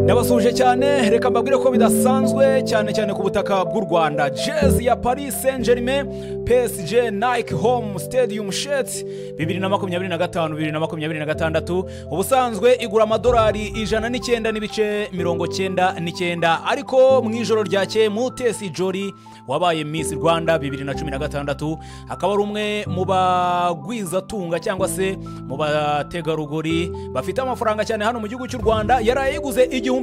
Ndabasuje cyane, reka mbabwire ko bidasanzwe cyane cyane ku butaka bw'u Rwanda. Jezi ya Paris Saint-Germain PSG Nike Home Stadium Shirt 2025 2026 ubusanzwe igura amadolari 109.99, ariko mu ijoro ryakeye Mutesi Jolly wabaye Miss Rwanda 2016 akaba ari umwe mu bagwizatunga cyangwa se mu bategarugori bafite amafaranga cyane hano mu gihugu cy'u Rwanda, yarayiguze $1000,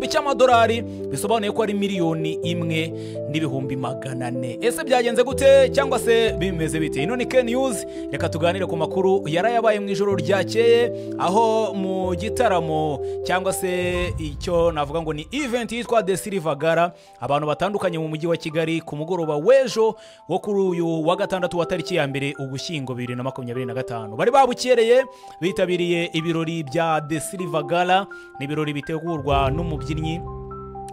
bisobanuye ko ari 1,400,000. Ese byagenze gute cyangwa se bimeze bite? Ino ni K News, reka tuganire ku makuru yarayabaye mu ijoro ryakeye, aho mu gitaramo cyangwa se icyo navuga ngo ni event yitwa The Silver Gala, abantu batandukanye mu mujyi wa Kigali ku mugoroba w'ejo wo kuri uyu wa gatandatu wa tariki ya 1 Ugushyingo 2025 bari babukereye bitabiriye ibirori bya The Silver Gala. Ni ibirori bitegurwa n'umubyinnyi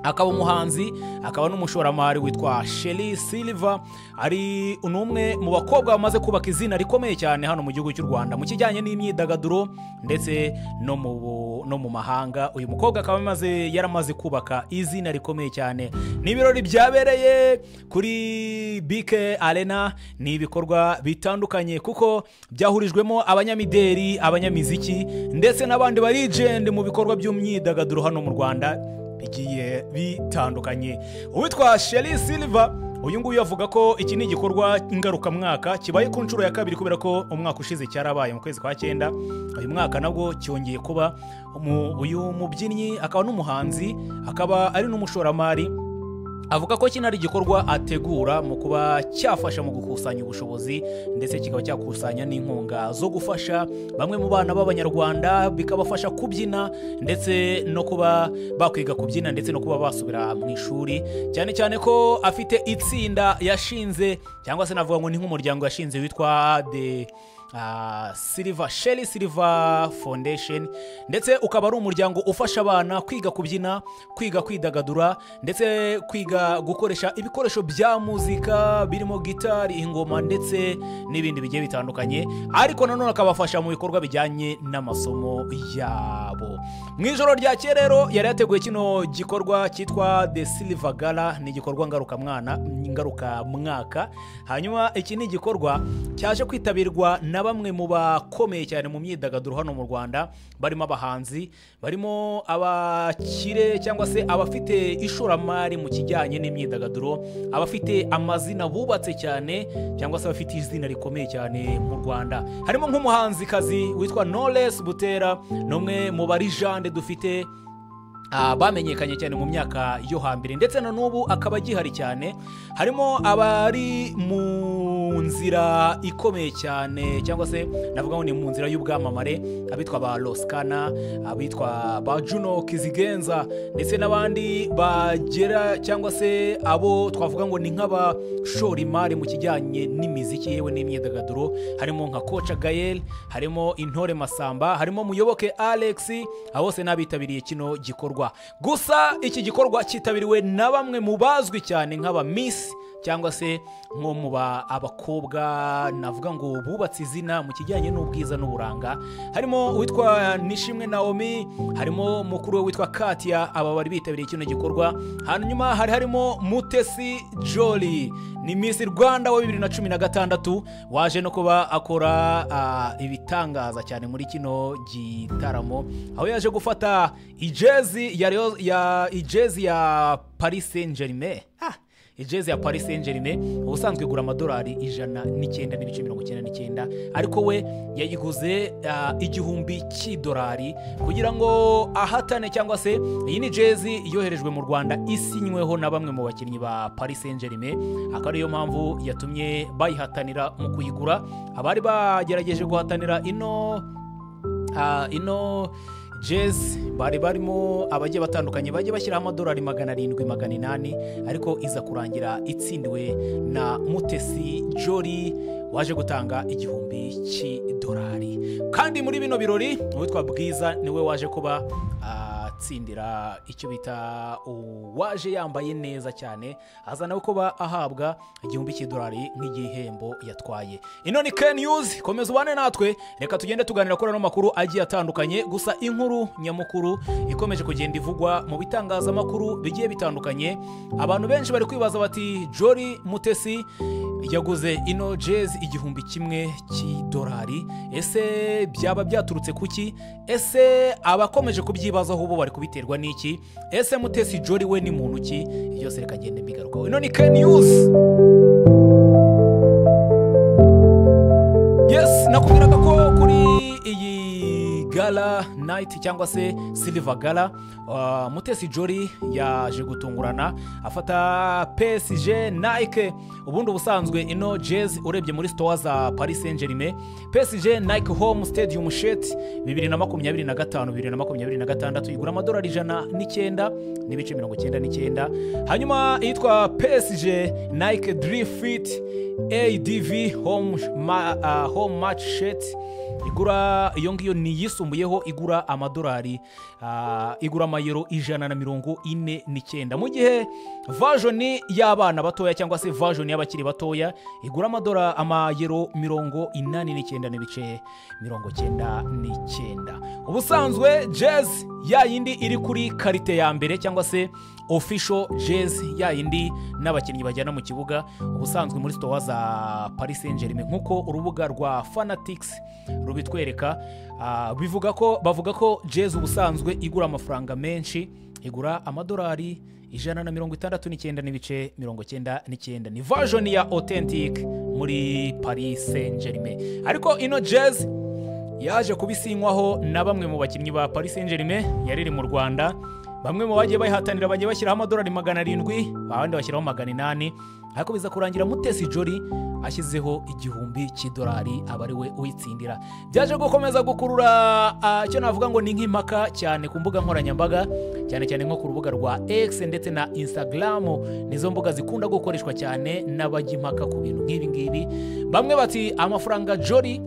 akaba umuhanzi akaba n'umushoramari witwa Sherrie Silver, ari umwe mu bakobwa bamaze kubaka izina rikomeye cyane hano mu gihugu cy'u Rwanda mu kijyanye n'imyidagaduro ndetse no mu mahanga. Uyu mukobwa akaba yaramaze kubaka izina rikomeye cyane. Ni ibirori byabereye kuri BK Arena, ni ibikorwa bitandukanye kuko byahurijwemo abanyamideri, abanyamiziki ndetse n'abandi ba legend mu bikorwa by'imyidagaduro hano mu Rwanda bigiye bitandukanye. Uwitwa Sherrie Silver uyu nguyu avuga ko iki ni igikorwa ngarukamwaka kibaye ku nshuro ya kabiri, kubera ko umwaka ushize cyarabaye mu kwezi kwa 9, uyu mwaka nabwo cyongeye kuba. Uyu mubyinnyi akaba n'umuhanzi akaba ari n'umushoramari avuga ko kino ari igikorwa ategura mu kuba cyafasha mu gukusanya ubushobozi ndetse kikaba cyakusanya n'inkunga zo gufasha bamwe mu bana b'Abanyarwanda, bikabafasha kubyina ndetse no kuba bakwiga kubyina ndetse no kuba basubira mu ishuri, cyane cyane ko afite itsinda yashinze cyangwa se navuga ngo ni nk'umuryango yashinze witwa The Silver Sherrie Silver Foundation, ndetse ukaba ari umuryango ufasha abana kwiga kubyina, kwiga kwidagadura ndetse kwiga gukoresha ibikoresho bya muzika birimo gitari, ingoma ndetse n'ibindi bigiye bitandukanye, ariko nanone akabafasha mu bikorwa bijyanye n'amasomo yabo. Mu ijoro ryakeye rero yari yateguye kino gikorwa cyitwa The Silver Gala, ni igikorwa ngarukamwaka. Hanyuma iki ni igikorwa cyaje kwitabirwa na bamwe mu bakomeye cyane mu myidagaduro hano mu Rwanda, barimo abahanzi, barimo abakire cyangwa se abafite ishoramari mu kijyanye n'imyidagaduro, abafite amazina bubatse cyane cyangwa se abafite izina rikomeye cyane mu Rwanda. Harimo nk'umuhanzikazi witwa Knowless Butera, n'umwe mu barijande dufite bamenyekanye cyane mu myaka yo hambere ndetse na n'ubu akaba agihari cyane. Harimo abari mu nzira ikomeye cyane cyangwa se navuga ngo ni mu nzira y'ubwamamare, abitwa ba Roskana, abitwa ba Juno Kizigenza ndetse n'abandi bagera cyangwa se abo twavuga ngo ni nk'abashora imari mu kijyanye n'imiziki yewe n'imyidagaduro. Harimo nka Kocha Gael, harimo Intore Masamba, harimo Muyoboke Alex, abo bose n'abitabiriye kino gikorwa. Gusa iki gikorwa cyitabiriwe na bamwe mu bazwi cyane nk'aba Miss cyangwa se nko mu abakobwa navuga ngo bubatse izina mu kijyanye n'ubwiza n'uburanga. Harimo uwitwa Nishimwe Naomi, harimo mukuru we witwa Katia, aba bari bitabiriye kino gikorwa. Hanyuma hari harimo Mutesi Jolly, ni Miss Rwanda wa 2016 waje no kuba akora ibitangaza cyane muri kino gitaramo, aho yaje gufata ijezi ya Paris Saint-Germain. Ijezi ya Paris Saint-Germain ubusanzwe igura amadolari 109.99, ariko we yayiguze $1000 kugira ngo ahatane cyangwa se iyi ni jezi yoherejwe mu Rwanda isinyweho na bamwe mu bakinnyi ba Paris Saint-Germain, akaba ariyo mpamvu yatumye bayihatanira mu kuyigura. Abari bagerageje guhatanira ino jezi bari barimo abagiye batandukanye bagiye bashyiraho amadolari 700 800, ariko iza kurangira itsindiwe na Mutesi Jolly waje gutanga $1000. Kandi muri bino birori uwitwa Bwiza niwe waje kuba atsindira icyo bita uwaje yambaye neza cyane, aza nawe kuba ahabwa $1000 nk'igihembo yatwaye. Ino ni K News, komeza ubane natwe, reka tugende tuganira kuri ano makuru agiye atandukanye. Gusa inkuru nyamukuru ikomeje kugenda ivugwa mu bitangazamakuru bigiye bitandukanye, abantu benshi bari kwibaza bati Jolly Mutesi yaguze ino jezi $1000, ese byaba byaturutse kuki? Ese abakomeje kubyibazaho bo bari kubiterwa n'iki? Ese Mutesi Jolly we ni muntu ki? Byose reka ngende mbigarukaho. Ino ni K News. Yes, nakubwiraga ko kuri iyi gala night cyangwa se Silver Gala, Mutesi Jolly yaje gutungurana afata PSG Nike. Ubundi ubusanzwe ino jezi urebye muri store za Paris Saint-Germain, PSG Nike Home Stadium Shirt 2025 2026 igura $109 n'ibice 99. Hanyuma yitwa PSG Nike Drift ADV Home Match Shirt igura, iyo ngiyo ni yisumbuyeho, igura amadolari igura amayero 149, mu gihe version y'abana batoya cyangwa se version y'abakiri batoya igura amadolari amayero 89 n'ibice 99. Ubusanzwe jezi ya yindi iri kuri karite ya mbere cyangwa se official jezi ya yindi n'abakinnyi bajyana mu kibuga, ubusanzwe muri store za Paris Saint-Germain nkuko urubuga rwa Fanatics rubitwereka, bivuga ko bavuga ko jezi ubusanzwe igura amafaranga menshi, igura amadolari 169 n'ibice 99. Ni version ya authentic muri Paris Saint-Germain. Ariko ino jezi yaje kubisinywaho na bamwe mu bakinnyi ba Paris Saint-Germain yari iri mu Rwanda. Bamwe mu bagiye bayihatanira bagiye bashyiraho amadolari 700, abandi bashyiraho 800, ariko biza kurangira Mutesi Jolly ashyizeho $1000 aba ari we uyitsindira. Byaje gukomeza gukurura icyo navuga ngo ni nk'impaka cyane ku mbuga nkoranyambaga, cyane cyane nko ku rubuga rwa X ndetse na Instagram, nizo mbuga zikunda gukoreshwa cyane n'abajya impaka ku bintu nk'ibi ngibi. Bamwe bati amafaranga Jolly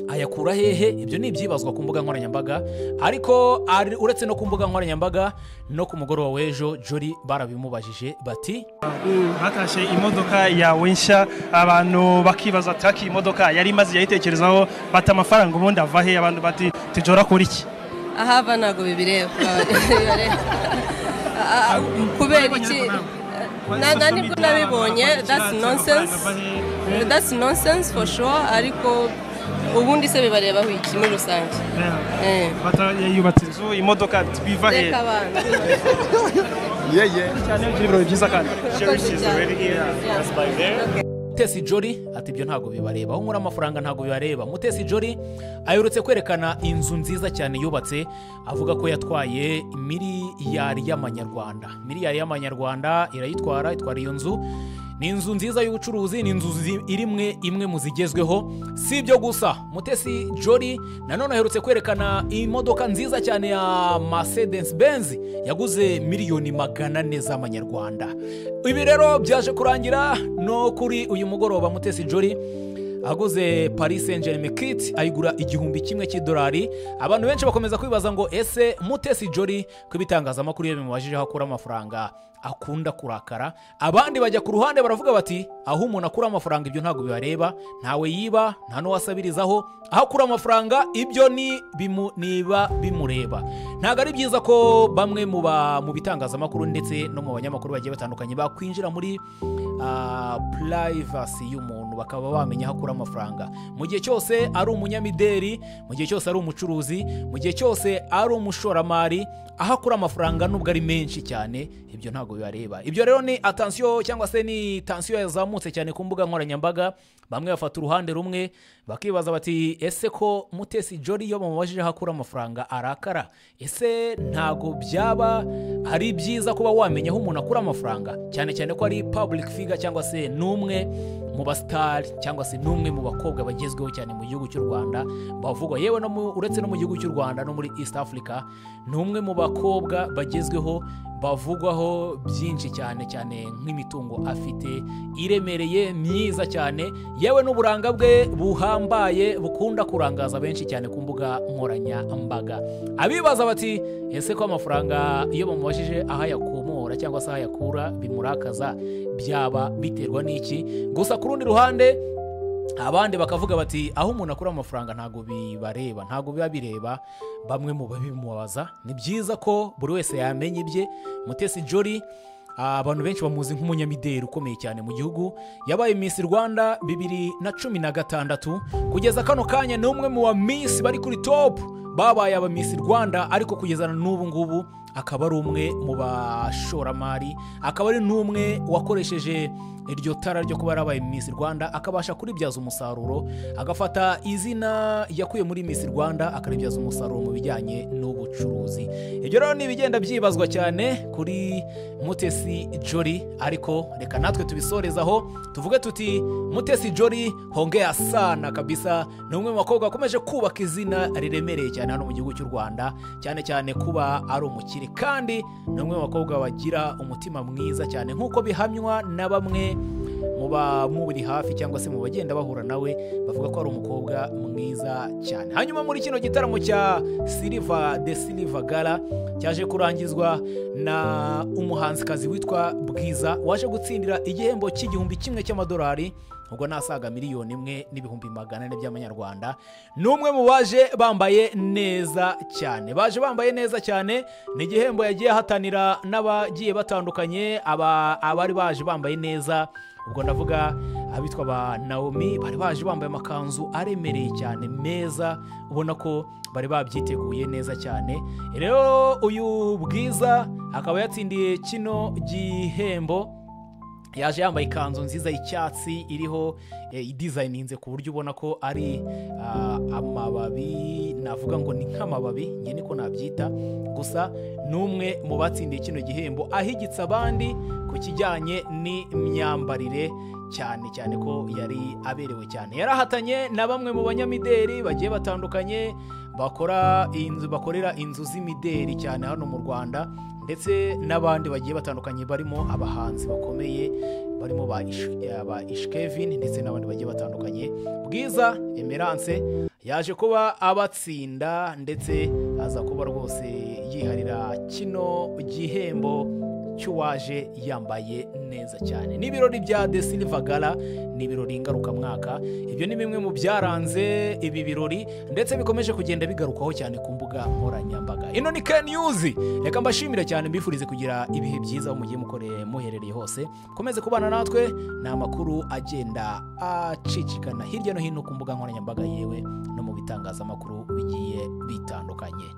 ayakura hehe? Ibyo ni ibyibazwa ku mbuga nkoranyambaga, ariko uretse no ku mbuga nkoranyambaga no ku mugoroba w'ejo Jolly barabimubajije bati batashye imodoka yawe nshya, abantu bakibaza ati imodoka yari imaze yayitekerezaho, bata amafaranga ubundi ava he? Abantu bati tijora kuri iki? Ahava ntago bibireba kubera iki? Nibwo nabibonye, that's nonsense, that's nonsense for sure. Ariko ubundi se bibarebaho iki muri rusange? Yubatse inzu, imodoka, biva he? Mutesi Jolly ati ibyo ntago bibareba, aho nkura amafaranga ntago bibareba. Mutesi Jolly aherutse kwerekana inzu nziza cyane yubatse, avuga ko yatwaye miliyari y'amanyarwanda. Miliyari y'amanyarwanda irayitwara, itwara iyo nzu. Ni inzu nziza y'ubucuruzi, ni inzu irimwe imwe mu zigezweho. Si ibyo gusa, Mutesi Jolly nanone aherutse kwerekana imodoka nziza cyane ya Mercedes Benz yaguze 400,000,000 z'amanyarwanda. Ibi rero byaje kurangira no kuri uyu mugoroba Mutesi Jolly aguze Paris Saint-Germain kit ayigura $1000. Abantu benshi bakomeza kwibaza ngo ese Mutesi Jolly ku bitangazamakuru iyo bimubajije aho akura amafaranga akunda kurakara? Abandi bajya ku ruhande baravuga bati aho umuntu akura amafaranga ibyo ntago bibareba, ntawe yiba, nta n'uwasabirizaho, aho akura amafaranga ibyo ni niba bimureba. Ntago ari byiza ko bamwe mu bitangazamakuru ndetse no mu banyamakuru bagiye batandukanye bakwinjira muri privacy y'umuntu bakaba bamenya aho akura amafaranga. Mu gihe cyose ari umunyamideri, mu gihe cyose ari umucuruzi, mu gihe cyose ari umushoramari, aho akura amafaranga nubwo ari menshi cyane ibyo ntago bibareba. Ibyo rero ni attention cyangwa se ni tension yazamutse cyane ku mbuga nkoranyambaga. Bamwe bafata uruhande rumwe bakibaza bati ese ko Mutesi Jolly iyo bamubajije aho akura amafaranga arakara? Ese ntago byaba ari byiza kuba wamenya aho umuntu akura amafaranga, cyane cyane ko ari public figure? figure cyangwa se n'umwe mu basitari cyangwa se n'umwe mu bakobwa bagezweho cyane mu gihugu cy'u Rwanda bavugwa, yewe no uretse no mu gihugu cy'u Rwanda no muri East Africa, ni umwe mu bakobwa bagezweho bavugwaho byinshi cyane cyane nk'imitungo afite iremereye myiza cyane, yewe n'uburanga bwe buhambaye bukunda kurangaza benshi cyane ku mbuga nkoranyambaga. Abibaza bati ese ko amafaranga iyo bamubajije aho ayakomora cyangwa se aho ayakura bimurakaza byaba biterwa n'iki? Gusa ku rundi ruhande abandi bakavuga bati aho umuntu akura amafaranga ntago bibareba, ntago biba bireba bamwe mu babimubaza. Ni byiza ko buri wese yamenye ibye. Mutesi Jolly abantu benshi bamuzi nk'umunyamideli ukomeye cyane mu gihugu, yabaye Miss Rwanda 2016 kugeza kano kanya ni umwe mu ba Miss bari kuri top babaye aba Miss Rwanda, ariko kugeza n'ubu ngubu akaba ari umwe mu bashoramari, akaba ari n'umwe wakoresheje iryo tara ryo kuba yarabaye Miss Rwanda akabasha kuribyaza umusaruro, agafata izina yakuye muri Miss Rwanda akaribyaza umusaruro mu bijyanye n'ubucuruzi. Ibyo rero ni ibigenda byibazwa cyane kuri Mutesi Jolly, ariko reka natwe tubisorezaho tuvuge tuti Mutesi Jolly hongera sana kabisa, ni umwe mu bakobwa bakomeje kubaka izina riremereye cyane hano mu gihugu cy'u Rwanda, cyane cyane kuba ari umukire, kandi ni umwe mu bakobwa bagira umutima mwiza cyane nk'uko bihamywa na bamwe mu bamuri hafi cyangwa se mu bagenda bahura nawe bavuga ko ari umukobwa mwiza cyane. Hanyuma muri kino gitaramo cya Silver the Silver Gala cyaje kurangizwa na umuhanzikazi witwa Bwiza waje gutsindira igihembo $1,000 cy'amadolari, ubwo nasaga 1,400,000 by'amanyarwanda. Numwe mu baje bambaye neza cyane, baje bambaye neza cyane, ni igihembo yagiye hatanira n'abagiye batandukanye, abari baje bambaye neza, ubwo ndavuga abitwa ba Naomi bari baje bambaye amakanzu aremereye cyane meza, ubona ko bari babyiteguye neza cyane. Rero uyu Bwiza akaba yatsindiye kino gihembo, yaje yambaye ikanzu nziza y'icyatsi iriho idesigninze ku buryo ubona ko ari amababi, navuga ngo ni nk'amababi nge niko nabyita. Gusa numwe mu batsindiye kino gihembo ahigitse abandi ku kijyanye n'imyambarire, cyane cyane ko yari aberewe cyane. Yarahatanye na bamwe mu banyamideli bagiye batandukanye bakora inzu, bakorera inzu z'imideli cyane hano mu Rwanda, ndetse n'abandi bagiye batandukanye barimo abahanzi bakomeye barimo ba Ishkevin ndetse n'abandi bagiye batandukanye. Bwiza Emerance yaje kuba abatsinda ndetse aza kuba rwose yiharira kino gihembo cy'uwaje yambaye neza cyane. Ni ibirori bya The Silver Gala, ni ibirori ngarukamwaka. Ibyo ni bimwe mu byaranze ibi birori ndetse bikomeje kugenda bigarukwaho cyane ku mbuga nkoranyambaga. Ino ni K News, reka mbashimire cyane mbifurize kugira ibihe byiza aho mugiye mukoreye muherereye hose. Komeze kubana natwe, ni amakuru agenda acicikana hirya no hino ku mbuga nkoranyambaga yewe no mu bitangazamakuru bigiye bitandukanye.